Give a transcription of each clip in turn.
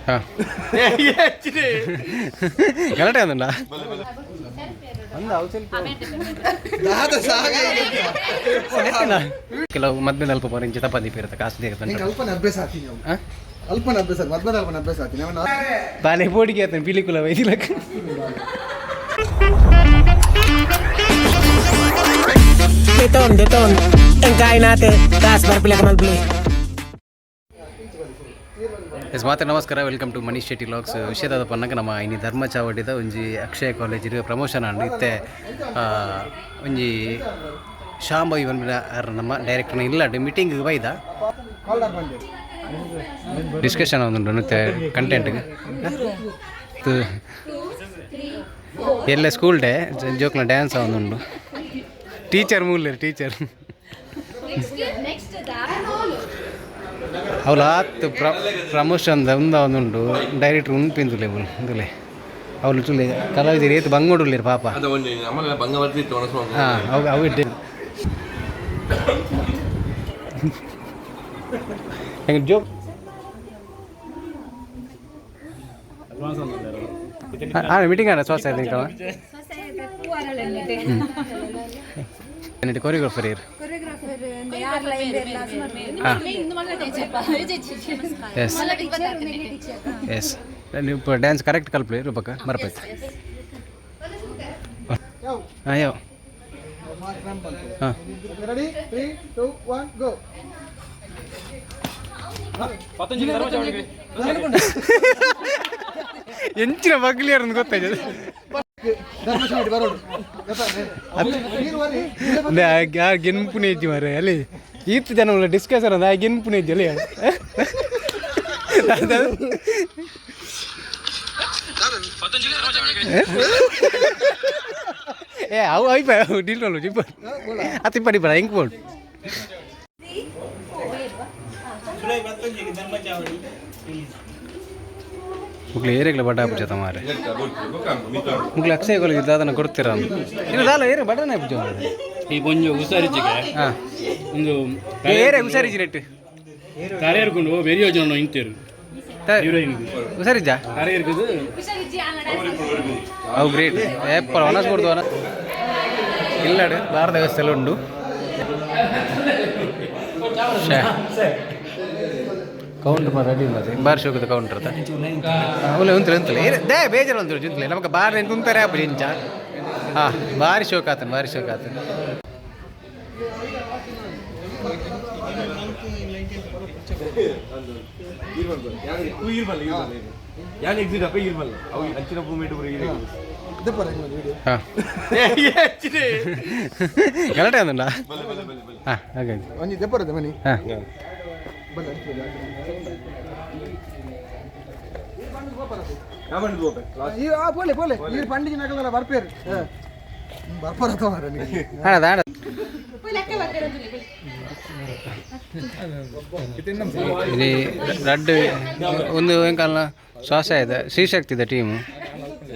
ಹಾಂ, ಗಲಾಟೆ ಅಂದುಂಡ. ಕೆಲವು ಮದ್ಮೆದ ಅಲ್ಪ ಇಂಚ ತಪ್ಪದಿ ಪೇರತ ಕಾಸು ದೇಗ. ಅಲ್ಪನ ಅಭ್ಯಾಸ ಆತೀನಿ ಅವು. ಹಾಂ. ಅಲ್ಪನ ಅಭ್ಯಾಸ, ಮದ್ಮದ ಅಲ್ಪನ ಅಭ್ಯಾಸ ಆತೀನಿ ಅವನ. ಬಾಲೆ ಬೋಡಿಗೆ ಆತನ Pilikula ವೈದಿಲಕ್ಕ. Beton, beton. Ang kain natin. Taas para pila ka malbili. S ಮಾತ್ರ ನಮಸ್ಕಾರ, welcome to Manish Shetty vlogs. ವಿಷಯದ ಪನ್ನಕ ನಮ್ಮ ಇನಿ ಧರ್ಮ ಚಾವಡಿದ ಒಂಜಿ ಅಕ್ಷಯ ಕಾಲೇಜ್ ಪ್ರಮೋಷನ್ ಆಂಡ್ ಇತ್ತೆ ಒಂಜಿ ಶಾಂಭವಿ ಪನ್ಪಿನ ಆರ್ ನಮ್ಮ ಡೈರೆಕ್ಟರ್ನ ಇಲ್ಲ ಮೀಟಿಂಗ್ ಬೈದ ಡಿಸ್ಕಷನ್ ಒಂದುಂಟು ಮತ್ತೆ ಕಂಟೆಂಟ್ಗೆ. ಎಲ್ಲ ಸ್ಕೂಲ್ ಡೇ ಜೋಕ್ನ ಡ್ಯಾನ್ಸ್ ಒಂದುಂಡು. ಟೀಚರ್ ಮೂಲೆ ಟೀಚರ್ ಅವಳು ಆತ್ ಪ್ರಮೋಷನ್ ಉಂದ ಒಂದುಂಡು. ಡೈರೆಕ್ಟರ್ ಉನ್ಪಿಂದುಲೆ ಉಂದುಲೆ ಅವಳು ತುಲೆ ಕಲಾವಿದರು ಏತು ಬಂಗೋಡುಲ್ಲೇರು ಪಾಪ. ಅದು ಒಂಜಿ ನಮ್ಮಲ್ಲ ಬಂಗ ಬರ್ತಿತ್ತು ಒಣಸು. ಹಾಂ, ಅವು ಅವು ಇಡ್ಡೆ ಹೆಂಗೆ ಜೋಕ್. ಹಾಂ, ಮೀಟಿಂಗ್ ಆಡ ಶ್ವಾಸ ಕೊರಿಯೋಗ್ರಾಫರ್ ಇರು. ಹಾಂ, ಎಸ್ ಎಸ್, ನೀವು ಡ್ಯಾನ್ಸ್ ಕರೆಕ್ಟ್ ಕಲ್ಪಲಿ ರೂಪಕ್ಕ ಮರಪೈತೆ. ಹಾಂ, ಯಾವ ಹಾಂ. Ready, 3, 2, 1, go. ಎಂಚಿನ ಬಗ್ಲಿಯಾರ ಗೊತ್ತಾಯ್ತದೆ. ಧರ್ಮಶಾಲೆ ಬರೋಡು. ಗೆನ್ಪುನೆ ಇಜ್ಜಿ ಮಾರೆ ಅಲ್ಲಿ ಈತ್ ಜನ ಡಿಸ್ಕಷನ್ ಅಂದ ಗೆನ್ಪುನೆ ಇಜ್ಜಿ ಅಲ್ಲಿ. ಏ ಅವು ಐಪ ಡೀಲ್ ಜಿಪ್ಪ ಅತ್ತಿಪ್ಪ ಡಿಪ್ಪ ಹೆಂಗ್ ಬೋಡು. ಮುಕ್ಳು ಏರಿಗ್ಲ ಬಡ ಪೂಜೆ ಮಾರೆ. ಮುಕ್ಳು ಅಕ್ಷಯ ಕೊಲಿಗೆ ದಾದನ ಕೊಡ್ತೀರ ಇಲ್ಲ ದಾಲ ಏರೆ ಬಡನೆ ಪೂಜೆ. ಈ ಒಂಜಿ ಹುಷಾರಿಜ್ಜಿಗೆ ಹಾಂ. ಒಂದು ಏರೆ ಹುಷಾರಿಜಿ ನೆಟ್ಟು. ತರೆ ಇರ್ಕೊಂಡು ಬೆರಿಯೋ ಜನ ಇಂತೇರು ಹೀರೋಯಿನ್. ಹುಷಾರಿಜ್ಜಾ? ತರೆ ಇರ್ಕುದು. ಅವು ಗ್ರೇಟ್ ಏಪ್ಪಲ ಒಣಸ್ ಕೊಡ್ದು ಒಣ ಇಲ್ಲಡು ಭಾರತ ವ್ಯವಸ್ಥೆ ಎಲ್ಲ ಉಂಡು. ಕೌಂಟರ್ ರೆಡಿ ಮತ್ತೆ ಬಾರ್ ಶೋಕದ ಕೌಂಟರ್ ಉಲ್ಲ ಉಂತಲೆ ಉಂತಲೆ they ಬೇಜಾರು ಉಂಟು ಜುಂತಲೆ ನಮಗ ಬಾರ್ ತುಂತಾರೆ ಆಪುಜಿ ಇಂಚ. ಹಾಂ, ಭಾರಿ ಶೋಕ ಆತನ, ಭಾರಿ ಶೋಕ ಆತನ. ಯಾನ್ ಎಕ್ಸಿಟ್ ಅಪ್ಪ ಇರ್ಬಲ್ಲ ಅವು ಅಂಚಿನ ಮೂಮೆಂಟ್ ಪೂರ. ಹಾಂ, ಗಲಾಟೆ ಅಂದುಂಡ. ಹಾಂ, ಹಾಗಾಗಿ ಒಂಜಿ ದೆಪ್ಪರದ ಮನಿ. ಹಾಂ. ಬಲ್ಲ. ಈ ಆ ಪೋಲೆ ಪೋಲೆ ಈ ಪಂಡಿಗೆ ನಗಲ ಬರ್ಪೇರು ಬರ್ಪರ ಮಾರ. ಹಾಂ, ದಾಡ ಇಲ್ಲಿ ರಡ್ಡ್ ಒಂದು ಎಂಕಲ್ನ ಶ್ವಾಸ ಇದೆ ಶ್ರೀಶಕ್ತಿದ ಟೀಮು.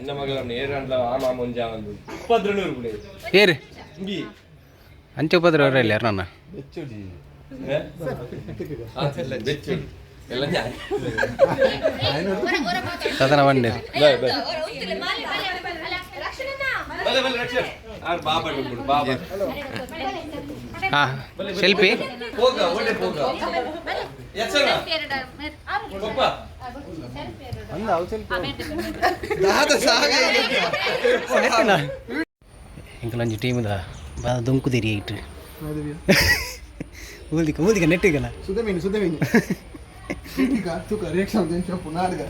ಎನ್ನ ಮಗಳ ನೇರಂಡ್ಲ ಆ ಮಾಮ ಒಂಜಾ ಒಂದು ಉಪದ್ರನೂರು ಬಿಡಿ. ಏರಿ. ಇಂಗಿ. ಅಂಚೆ ಉಪದ್ರ ಇಲ್ಲ ಯಾರು ನನ್ನ. ಬೆಚ್ಚುಡಿ ಬೆಚ್ಚುಡಿ ಎಲ್ಲ. ಸದನ ಬಂಡೆ. ಬಾಯ್ ಬಾಯ್ ಬಲೆ ಬಲೆ ರಕ್ಷಾ ಆರ್ ಬಾಬಾ ಬಿಡು ಬಾಬಾ. ಹಾಂ, ಶಿಲ್ಪಿ. ಹೋಗ ಒಳ್ಳೆ ಹೋಗ ಎಚ್ಚರ ಪಪ್ಪ. ದಾದ ಸಾಗ. ಎಂಕಲೊಂಜಿ ಟೀಮ್ದ ಬಾ ದೊಂಕುದಿರಿ ಐಟ್ ಊದಿಕ ಊದಿಕ ನೆಟ್ಟಿಗಲ್ಲ. ಸುದೆ ಮೀನು, ಸುದೆ ಮೀನು ತೂಕ ತೂಕ ರಿಯಾಕ್ಷನ್ ಅಂತ ನಾಡುಗ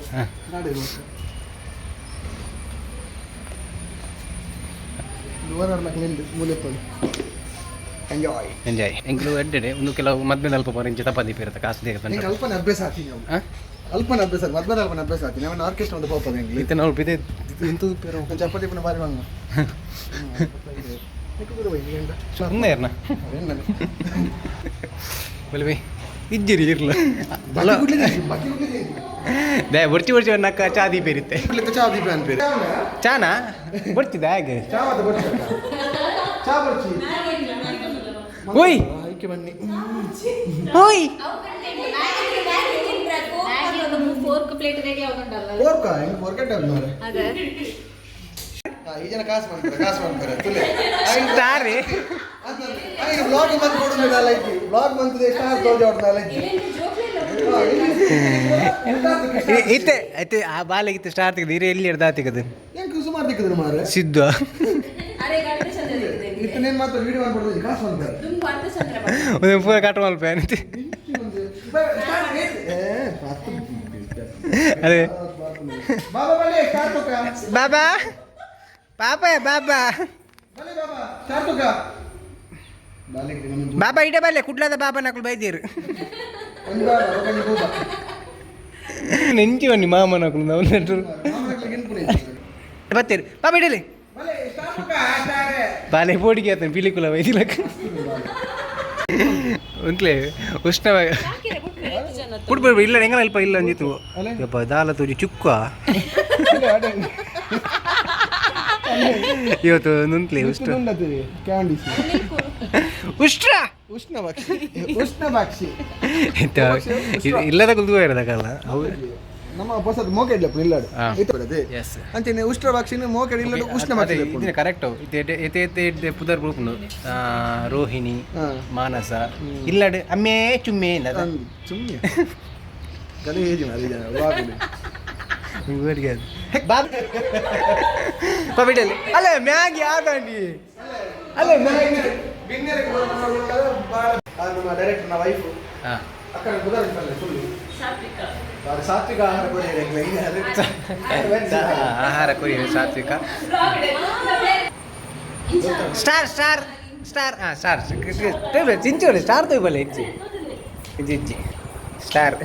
ನಾಡುಗ ಮೂಲೆಪ್ಪಡು ಎಂಜಾಯ್. ಎಂಜಾಯ್ ಎಂಕಲು ಎಡ್ಡೆಡೆ ಒಂದು ಕೆಲವು ಮದ್ಮೆದ ಅಲ್ಪ ಇಂಚ ತಪ್ಪದಿ ಪೇರತ ಕಾಸು ದೇಗ. ಎಂಕ್ ಅಲ್ಪನ ಅಭ್ಯಾಸ ಆತೀನಿ ಅವು. ಹಾಂ. ಅಲ್ಪನ ಅಭ್ಯಾಸ, ಮದ್ಮದ ಅಲ್ಪನ ಅಭ್ಯಾಸ ಆತೀನಿ ಅವನ ಆರ್ಕೆಸ್ಟ್ರಾ ಒಂದು ಪೋಪದ ಎಂಗ್ಲಿ. ಇತ್ತೆ ನಾವು ಪಿದೆ ಎಂತದು ಪೇರ. ಚಪಾತಿ ಪುನಃ ಬಾರಿ ವಾಂಗ. ಸುಮ್ಮನೆ ಇರ್ನ ಬಲ್ವಿ ಇಜ್ಜಿರಿ ಇರ್ಲ they ಬೊರ್ಚಿ ಬೊರ್ಚಿ ನಕ್ಕ ಚಾ ದೀಪೇರಿತ್ತೆ. ಚಾ ದೀಪ ಅನ್ಪೇರು. ಚಾನಾ ಬೊರ್ಚಿದ ಹಾಗೆ. ಚಾ ಮಾತ ಬೊರ್ಚಿ, ಚಾ ಬೊರ್ಚಿ. ಓಯ್. ಐಕೆ ಬನ್ನಿ. ಓಯ್. Plate ready ಆಗೊಂಡಲ್ಲ. ಪೋರ್ಕ ಹೆಂಗ್ ಪೋರ್ಕೆಟ್ ಮಾರೆ. ಅದೇ. ಈ ಜನ ಕಾಸು ಮಾಡ್ತಾರೆ, ಕಾಸು ಮಾಡ್ತಾರೆ ತುಲೆ. ಸ್ಟಾರ್. ಈಗ ಬ್ಲಾಗ್ ಬಂದ್ ಕೊಡುದು ಲೈಕ್, ಬ್ಲಾಗ್ ಬಂತದೆ ಸ್ಟಾರ್ ತೋಜ ಹೊಡ್ದ ಲೈಕ್. ಇತ್ತೆ ಐತೆ ಆ ಬಾಲೆಗಿತ್ತು ಸ್ಟಾರ್ ತೆಗೆದು ಇರೆ ಎಲ್ಲಿ ಹಿಡ್ದು ಆತಿಗದು. ಹೆಂಗ್ ಸುಮಾರು ದಿಕ್ಕದ್ರು ಮಾರೆ. ಸಿದ್ದು. ಅರೆ ಅರ್ಧ ಚಂದ್ರ ಇದೆ. ಇತ್ತನೇನು ಮಾತ್ರ ವಿಡಿಯೋ ಮಾಡ್ಕೊಡುದು, ಕಾಸು ಮಾಡ್ತಾರೆ. ತುಂಬ ಅರ್ಧ ಚಂದ್ರ. ಒಂದು ಪೂರ ಕಟ್ ಮಲ್ಪ ಅಂತೆ. ಅದೇ. ಬಾಬಾ ಬಲೆ ಸ್ಟಾರ್ ತುಕ. ಬಾಬಾ ಪಾಪ ಬಾಬಾ. ಬಲೆ ಬಾಬಾ ಸ್ಟಾರ್ ತುಕ ಬಾಲೆ. ಬಾಬಾ ಇಡ ಬಲ್ಲೆ ಕುಡ್ಲಾದ ಬಾಬಾ ನಕಲು ಬೈದೀರು. ಒಂದು ಬಾಬಾ ಒಂದು ಬೂಬಾ. ನೆಂಚಿ ಬನ್ನಿ ಮಾಮ ನಕಲು ನಾವು ನೆಟ್ಟರು. ಮಾಮನಗಳಿಗೆ ಇನ್ಪುಡಿ. ಬತ್ತೀರಿ ಬಾಬಾ ಇಡಲಿ. ಬಲೆ ಸ್ಟಾರ್ ತುಕ ಸ್ಟಾರ್. ಬಾಲೆ ಬೋಡಿಗೆ ಆತನ ಪಿಲಿಕುಲ ಬೈದಿಲಕ್ಕ ಉಂಟ್ಲೆ ಉಷ್ಣ ಬಿಡ್ಬೇಡ ಇಲ್ಲ ಹೆಂಗಲ್ಲ ಅಲ್ಪ ಇಲ್ಲ ಅಂದಿತ್ತು ಯಪ್ಪ ದಾಲ ತೋಜಿ ಚುಕ್ಕ ಇವತ್ತು ನುಂತ್ಲೆ ಉಷ್ಣ. ಕ್ಯಾಂಡೀಸ್. ಉಷ್ಟ್ರ. ಉಷ್ಣ ಪಕ್ಷಿ, ಉಷ್ಣ ಪಕ್ಷಿ. ಇಲ್ಲದ ಕುಲ್ದು ಇರೋದಕ್ಕಲ್ಲ ಅವು. ನಮ್ಮ ಹೊಸದು ಮೋಕೆಡ್ ಲೆಪ್ಪು ಇಲ್ಲಾಡು. ಹಾ. ಇತ್ತು ಬರದೆ. ಎಸ್. ಅಂಚನೆ ಉಷ್ಣ ಪಕ್ಷಿನ ಮೋಕೆಡ್ ಇಲ್ಲಡು, ಉಷ್ಣ ಪಕ್ಷಿ ಲೆಪ್ಪುಂಡು. ಕರೆಕ್ಟ್. ಇತ್ತೆ ಇತ್ತೆ ಇತ್ತೆ ಪುದರ್ ಗ್ರೂಪ್ನು ರೋಹಿಣಿ, ಹಾ. ಮಾನಸ ಇಲ್ಲಡು ಅಮ್ಮೇ ಚುಮ್ಮೆ ಇಲ್ಲ. ಅಂದ್ ಸುಮ್ನೆ ಗಲೀಜು ಮಾರ್ರೆ ಜನ ಬಾಗುಲಿ. ಬಿಡಲಿ ಅಲ್ಲ ಮ್ಯಾಗಿ ಆದಂಡಿ ಅಲ್ಲ ಮ್ಯಾಗಿ. ಬಿನ್ನೆರೆಗ್ ಬೋಡ ನಮ್ಮ ಬಾಳ ಆ ನಮ್ಮ ಡೈರೆಕ್ಟರ್ನ ವೈಫ್. ಹಾ. ಅಕ್ಕನ ಬುಧವಾರ ಪಲ್ಲೆ ಸುಳ್ಳು ಬಾರಿ ಸಾತ್ವಿಕ ಆಹಾರ ಕೊಡಿ ಎಂಕ್ಲೆ. ಆಹಾರ ಕೊರಿ ಸಾತ್ವಿಕ. ಸ್ಟಾರ್ ಸ್ಟಾರ್ ಸ್ಟಾರ್ ಹಾಂ ಸ್ಟಾರ್ ಚಿಂಚೋಳಿ ಸ್ಟಾರ್ ತೊಯ್ಬಲ್ಲ ಹೆಚ್ಚಿ ಇಜ್ಜಿ ಇಜ್ಜಿ ಸ್ಟಾರ್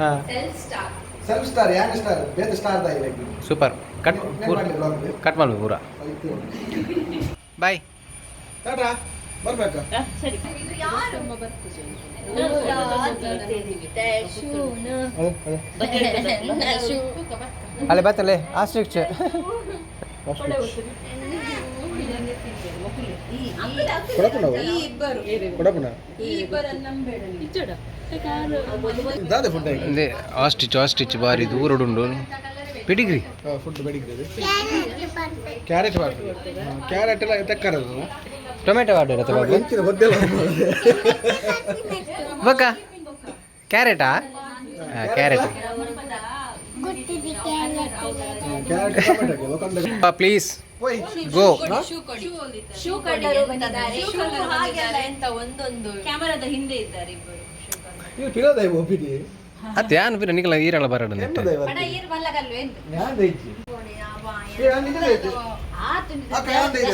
ಹಾಂ. ಸ್ಟಾರ್. ಸೆಲ್ಫ್ ಸ್ಟಾರ್ ಯಾಂಗ್ ಸ್ಟಾರ್ ಬೇರೆ ಸ್ಟಾರ್ ದಾಯಿ ಲೈಕ್. Super cut. ಪೂರ ಕಟ್ ಮಾಡ್ಬೇಕು ಪೂರ. ಬಾಯ್. ಟಾಟಾ ಬರ್ಬೇಕಾ? ಸರಿ. ಅಲ್ಲೇ ಬತ್ತಲ್ಲೇ ಆಸ್ಟ್ರಿಚ್. ಕೊಡಪುಣ ಕೊಡಪುಣ ದಾದೆ ಫುಡ್ ಆಯ್ತು. ಅದೇ ಆಸ್ಟ್ರಿಚ್, ಆಸ್ಟ್ರಿಚ್ ಬಾರಿ ದೂರಡುಂಡು ಪಿಡಿಗ್ರಿ. ಫುಡ್ ಬೆಳಿಗ್ಗೆ ಕ್ಯಾರೆಟ್ ಬಾರ್ದು, ಕ್ಯಾರೆಟ್ ಎಲ್ಲ ತೆಕ್ಕರದು. ಟೊಮೆಟೊ ವಾಡರ್ ಬಾಬು. ಹೆಂಚಿನ ಗೊತ್ತಿಲ್ಲ. ಬಕ್ಕ ಕ್ಯಾರೆಟಾ? ಕ್ಯಾರೆಟ್. Carrot tomato please. ಹೋಯ್. ಗೋ. ಶೂ ಕಳ್ಳರು ಬಂದಿದ್ದಾರೆ. ಹಾಗೆಲ್ಲ ಎಂತ ಒಂದೊಂದು ಕ್ಯಾಮರಾದ ಹಿಂದೆ ಇದ್ದಾರೆ ಇಬ್ಬರು. ಇವು ಪಿರೋದೈ ಒಪ್ಪಿದಿ. ಅತ್ತೆ ಯಾನ್ ಪಿರ ನಿಕಲ ಈರಳ ಬರಡ. ಬಡ ಈರ್ ಬಲ್ಲಗಲ್ವೇಂದು.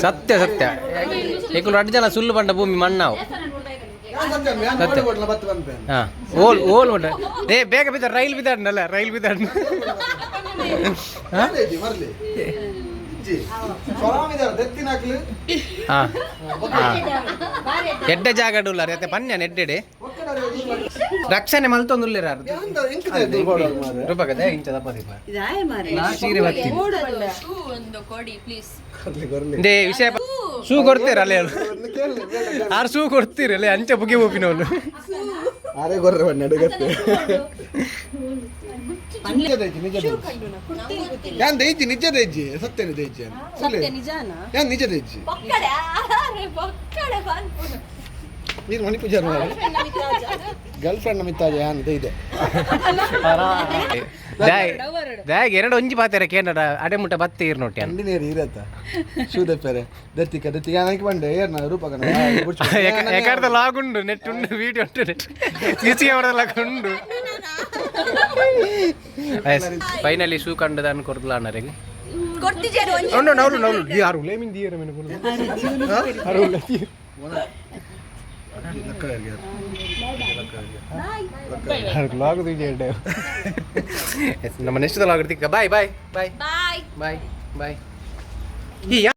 ಸತ್ಯ ಸತ್ಯ ಏಕುಲು ರಡ್ಡು ಜನ ಸುಳ್ಳು ಬಂಡ ಭೂಮಿ ಮಣ್ಣಾವು. ಸತ್ಯ. ಹಾ ಓಲ್ ಓಲ್ ಉಂಟ ಏ ಬೇಗ ಬಿದ್ದಾರ ರೈಲ್ ಬಿದ್ದಾಡ್ನಲ್ಲ ರೈಲ್ ಬಿದ್ದಾಡ್. ಹಾ ಹಾ ಎಡ್ಡೆ ಜಾಗ ಉಲ್ಲಾರ ಅತ್ತೆ ಪನ್ಯಾನ ಎಡ್ಡೆಡೆ ರಕ್ಷಣೆ ಮಲ್ತೊಂದುಲ್ಲೇರ ರೂಪಕದೆ ಇಂಚ ದಪ್ಪ ದೀಪ ನಾ ಸೀರೆ ಬರ್ತೀನಿ. ಶೂ ಒಂದು ಕೊಡಿ ಪ್ಲೀಸ್. They ವಿಷಯ ಶೂ ಕೊಡ್ತೀರ ಅಲ್ಲೇ ಆರು ಶೂ ಕೊಡ್ತೀರ ಅಲ್ಲೇ ಅಂಚೆ ಬುಗೆ ಬೋಪಿನವಳು. ಅರೆ ಗೊರ್ರೆ ಬಣ್ಣ ಅಡುಗತ್ತೆ ಯಾನ್ ದೈಜಿ ನಿಜ ದೈಜಿ ಸತ್ಯನ ದೈಜಿ ಯಾನ್ ನಿಜ ದೈಜಿ. ಪೊಕ್ಕಡೆ ಆರೆ ಪೊಕ್ಕಡೆ ಬಂದ್ಬಿಡು. ನೀನು ಮಣಿಪೂಜಾರ್ ಗರ್ಲ್ ಫ್ರೆಂಡ್ ನಮಿತ್ತಾಜ ಯಾನ್ ದೈದೆ. ದಾಯ್ ಎರಡು ಒಂಜಿ ಪಾತೆರ ಕೇಂದ್ರ ಅಡೆ ಮುಟ್ಟ ಬತ್ತೆ ಇರ್ ನೋಟಿ. ಅಂಡಿನೇರು ಇರತ್ತ ಶೂದ ಪೆರೆ ದತ್ತಿಕ ದತ್ತಿಕ ಯಾನ್ ಬಂಡೆ ಏರ್ನ ರೂಪಕನ. ಎಕರ್ದ ಲಾಗ್ ಉಂಡು ನೆಟ್ ಉಂಡು ವಿಡಿಯೋ ಉಂಟು ನೆಟ್ ಸಿಸಿ ಅವರದ ಲಾಗ್ ಉಂಡು. ಫೈನಲಿ ಶೂ ಕಂಡದಾನ ಕೊರ್ದಲ ಅಣ್ಣರಿಗೆ. ಕೊಡ್ತಿದ್ಯಾರು ಒಂಜಿ. ಉಂಡು ನೌಲು ನೌಲು ಯಾರು ಲೇಮಿನ್ ದಿಯರ ಮೇನೆ ಅರು. ಲಾಗ್ ನಮ್ಮ next vlog bye bye bye. Bye. Bye bye ಈ.